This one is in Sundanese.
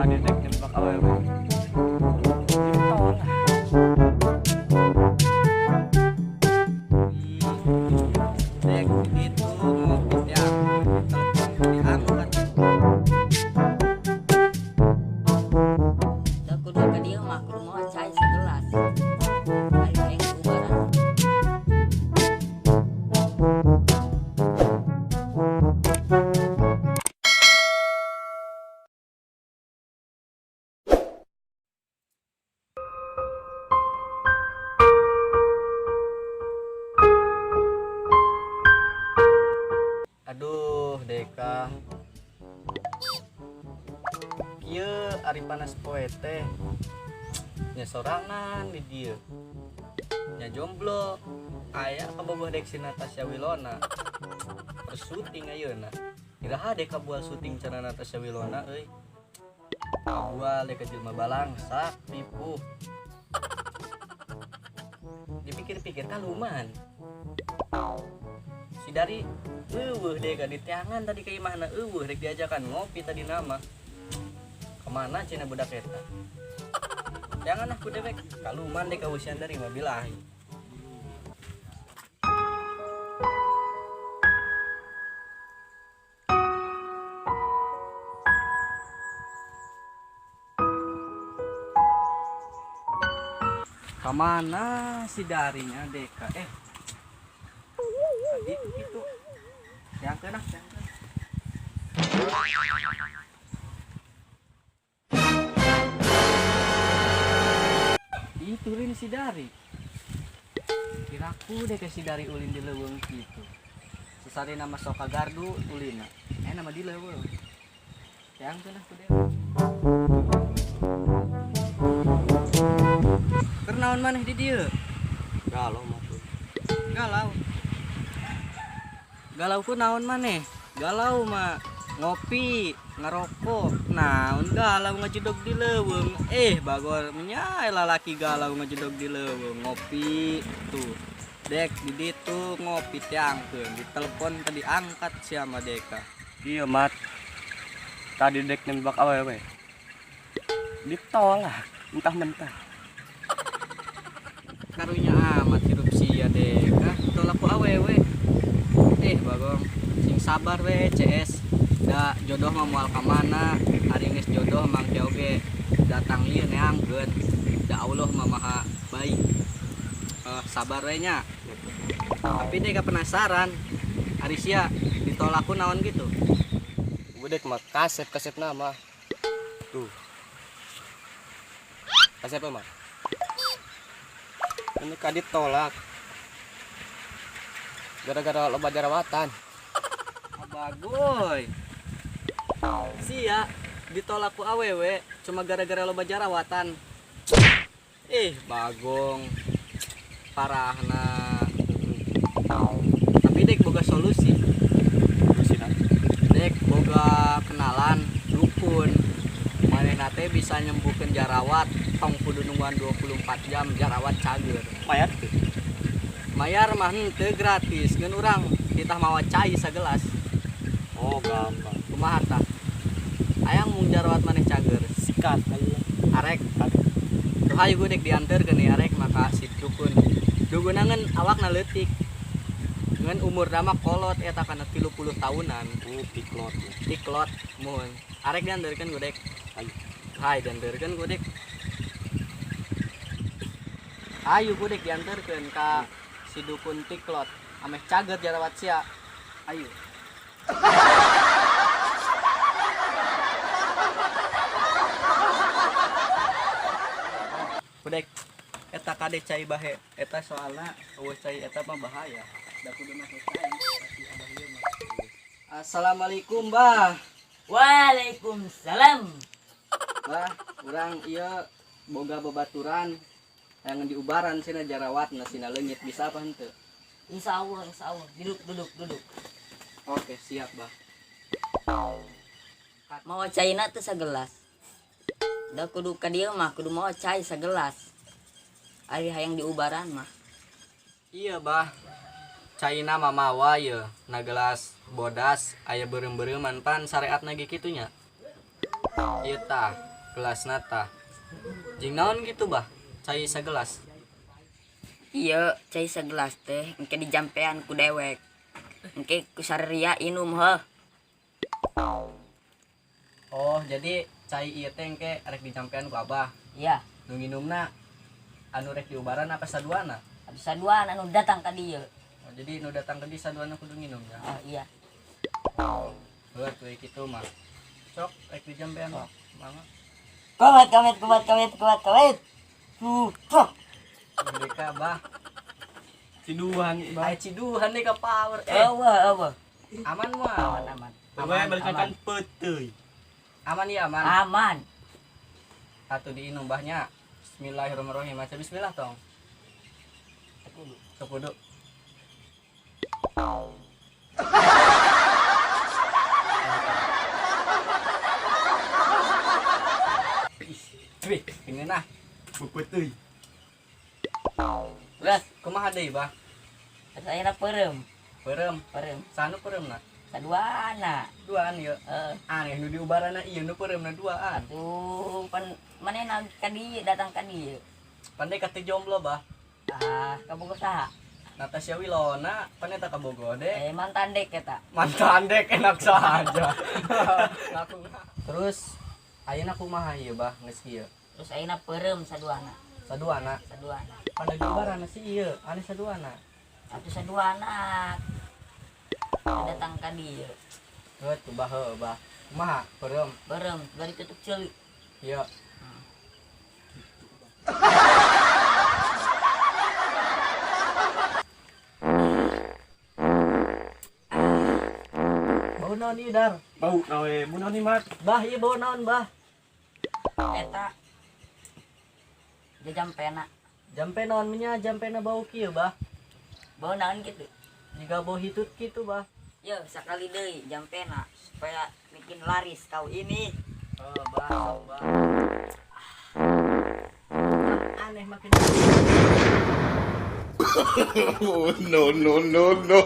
Tadi dek nembak awewe. Ditolak. Dek itu ngopi tiang telepon diangkat. Da kudu ka dieu mah kudu mawa cai segelas. Ari hayang diubaran. Aduh, Deka. Kieu ari panas poe teh. Nya sorangan di dieu. Nya jomblo. Aya kabogoh dek si Natasha Wilona. Terus syuting ayeuna. Iraha Deka bual syuting cenah Natasha Wilona euy. Bual deka jelema balangsak nipu. Dipikir-pikir kaluman. Si dari eueuh deka di teangan tadi ka imahna eueuh rek diajakan ngopi tadi nama. Kemana cenah budak eta? Jangan ah ku dewek kaluman deka usian dari mah bilahi. Kemana si darinya deka? Tadi itu yang kena, yang kena. Iturin si dari. Kiraku deh ke si dari ulin di leuweung kitu. Sesari nama soka gardu ulina. Nama di leuweung. Yang kena ku deh. Keur naon maneh di dieu? Galau mah tuh. Galau. Galau ku naon maneh? Galau mah ngopi, ngerokok. Naon galau ngejedog di leuweung. Bagor menyai lalaki galau ngejedog di leuweung ngopi tuh. Dek di ditu ngopi tiangkeun, ditelepon tadi angkat sia sama Deka. Iya, Mat. Tadi dek nembak awewe. Ditolak mentah-mentah. Karunya amat hirup sia Deka, ditolak ku awewe. Bagong sing sabar we CS. Da jodoh mah moal ka mana, ari geus jodoh mangke oge datang ieu neangkeun. Da Allah mah maha baik. Sabar we nya. Tapi dek penasaran, ari sia ditolak ku naon gitu? Gue dek mah kasep nama. Tuh. Kasep mah. Ini kadit tolak. Gara-gara loba jarawatan. Bagoy. Sia ditolak ku awewe cuma gara-gara loba jarawatan. Bagong. Parahna. Tapi dek boga solusi. Dek boga kenalan dukun. Manehna teh bisa nyembuhkeun jarawat tong kudu nungguan 24 jam jarawat cager. Mayar teu? Mayar mah henteu gratis ngeun urang titah mawa cai sagelas. Oh, gampang. Kumaha tah? Hayang mung jarawat maneh cager. Sikat aja. Arek. Tuh hayu gue dek dianterkeun ieu arek maka si dukun. Dukun ngeun awakna leutik. Ngeun umurna mah kolot eta kana 30 tahunan. Tiklot. Tiklot mun. Arek dianterkeun gue dek. Ayo. Hai dianterkeun gue dek. Ayo gue dek dianterkeun ka si dukun tiklot. Ameh cager jarawat sia. Ayo. Kudek eta kade cai bahe eta soalna eueuh cai eta mah bahaya. Da kudu make cai pasti abah ieu mah. Assalamualaikum, Bah. Waalaikumsalam. Bah, urang ieu boga babaturan yang diubaran cenah jarawatna sina leungit bisa apa henteu? Insyaallah, insyaallah. Duduk, duduk, duduk. Oke, siap, Bah. Mawa caina teu sagelas. Da kudu ka dieu mah kudu mawa cai sagelas. Ari hayang diubaran mah. Iya, Bah. Caina mah mawa ye, na gelas bodas aya beureum-beureuman pan syariatna ge kitu nya. Ieu tah. Gelasna tah. Jeung naon gitu bah? Cai sagelas. Iya, cai segelas teh engke dijampean ku dewek. Engke ku sareria inum heuh. Oh, jadi cai ieu teh engke rek dijampean ku abah. Iya, Nu nginumna anu rek diubaran apa saduana? atuh saduana anu datang ka dieu. Oh, jadi nu datang ke dieu saduana kudu nginumnya. Oh iya. Heuh, tuh kitu mah. Sok rek dijampean mah. Mangga. Kuat kawet kuat kawet kuat kawet. Tuh. Mereka bah. Ciduhan, bah. Ai ciduhan deh ka power. Eh, Eueuh eueuh. aman moal. Aman aman. Aman, balik kan peteuy. Aman ya aman. Aman. Atuh diinum bahnya. Bismillahirrahmanirrahim. Maca bismillah tong. Teu kudu. Ih, ngeunah. Peteuy. Terus Kumaha deui, Bah? ayeuna peureum, Peureum. peureum. Sanu peureumna? Saduana. Duaan ieu. Heeh. Aneh nu diubarana ieu nu peureumna duaan. Tuh pan manehna ka dieu datang ka dieu. Pandai ka teu jomblo, Bah. Ah, kabogoh saha? Natasha Wilona, pan eta ka Bogor deh. Eh mantan dek eta. Mantan dek enak saja. Terus ayeuna kumaha ieu, Bah? Geus kieu. Terus ayeuna peureum saduana. Saduana. Saduana. Pandai diubarana si ieu, aneh saduana. Atuh saduana. Datang ka dieu. Heuh, tuh bah heuh, bah. Kumaha? Peureum. Peureum bari tutup ceuli. Ieu. Bau naon ieu, Dar? Bau nawe, mun naon nih, Mat? Bah, ieu bau naon, Bah? Eta jajampena. Jampe naon nya, jampena bau kieu, Bah. Bau naon kitu? Jiga bau hitut kitu, Bah. Yo, sakali deui jampena supaya bikin laris kau ini. Oh, bah, sok, bah. Aneh makin Oh, no, no, no, no.